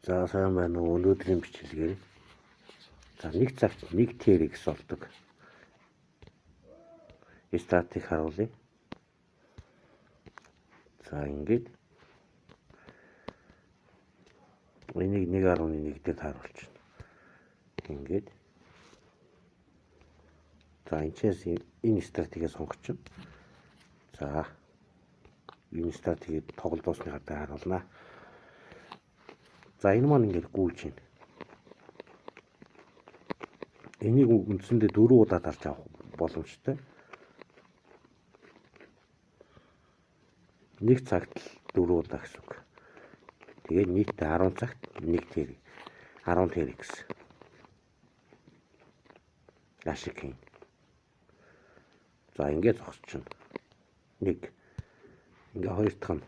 За сайн байна уу? Өнөөдрийн бичлэгээр за 1 цагт 1 TRX болдог. Стратеги харуулъя. За ингээд энийг 1.1 дээр тааруулчихна. Ингээд за энэчээс энэ стратегийг сонгочихно. За энэ стратегийг тоглолт дуусныхаа дараа харуулнаа. За энэ маань ингээд гүйж байна. Энийг үндсэндээ 4 удаа дарж авах боломжтой. 1 цагт л 4 удаа гэсэн үг. Тэгээд нийтдээ 10 цагт 1 TR 10 TRX ашиг хийн. За ингээд зогсчихно. 1 ингээ хоёр дахь нь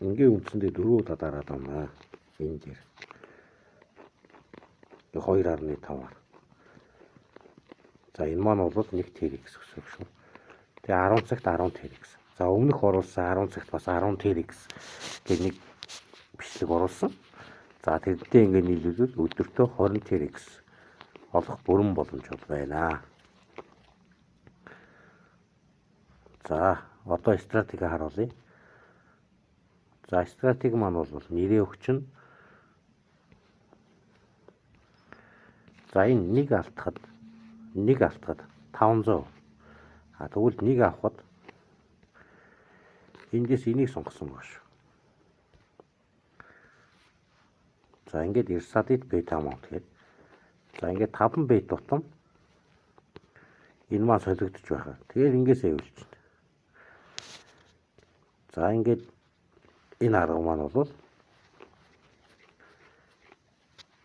ингээ үндсэндээ 4 удаа дараад авнаа. Энэ дээр 2.5-аар. За энэ маань бол 1 TRX гэсэн үг шүү. Тэгээ 10 цагт 10 TRX. За өмнөх оруулсан 10 цагт бас 10 TRX гэх нэг бичлэг оруулсан. За тэрнтэй ингээ нийлүүлвэл өдөртөө 20 TRX олох бүрэн боломж бол байна. За одоо стратеги харуулъя. За стратеги маань бол нэрээ өгчин. За энэ нэг алтахад 500. А тэгвэл нэг авахад эндээс энийг сонгосон байгаа шүү. За ингээд Ersadit beta amount гэдэг. За ингээд 5 бит тутам энэ маань солигдож байгаа. Тэгээд ингээс аюулчихна. За ингээд энэ арга маань бол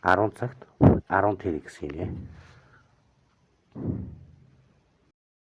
10 цагт 10 TRX хийнэ.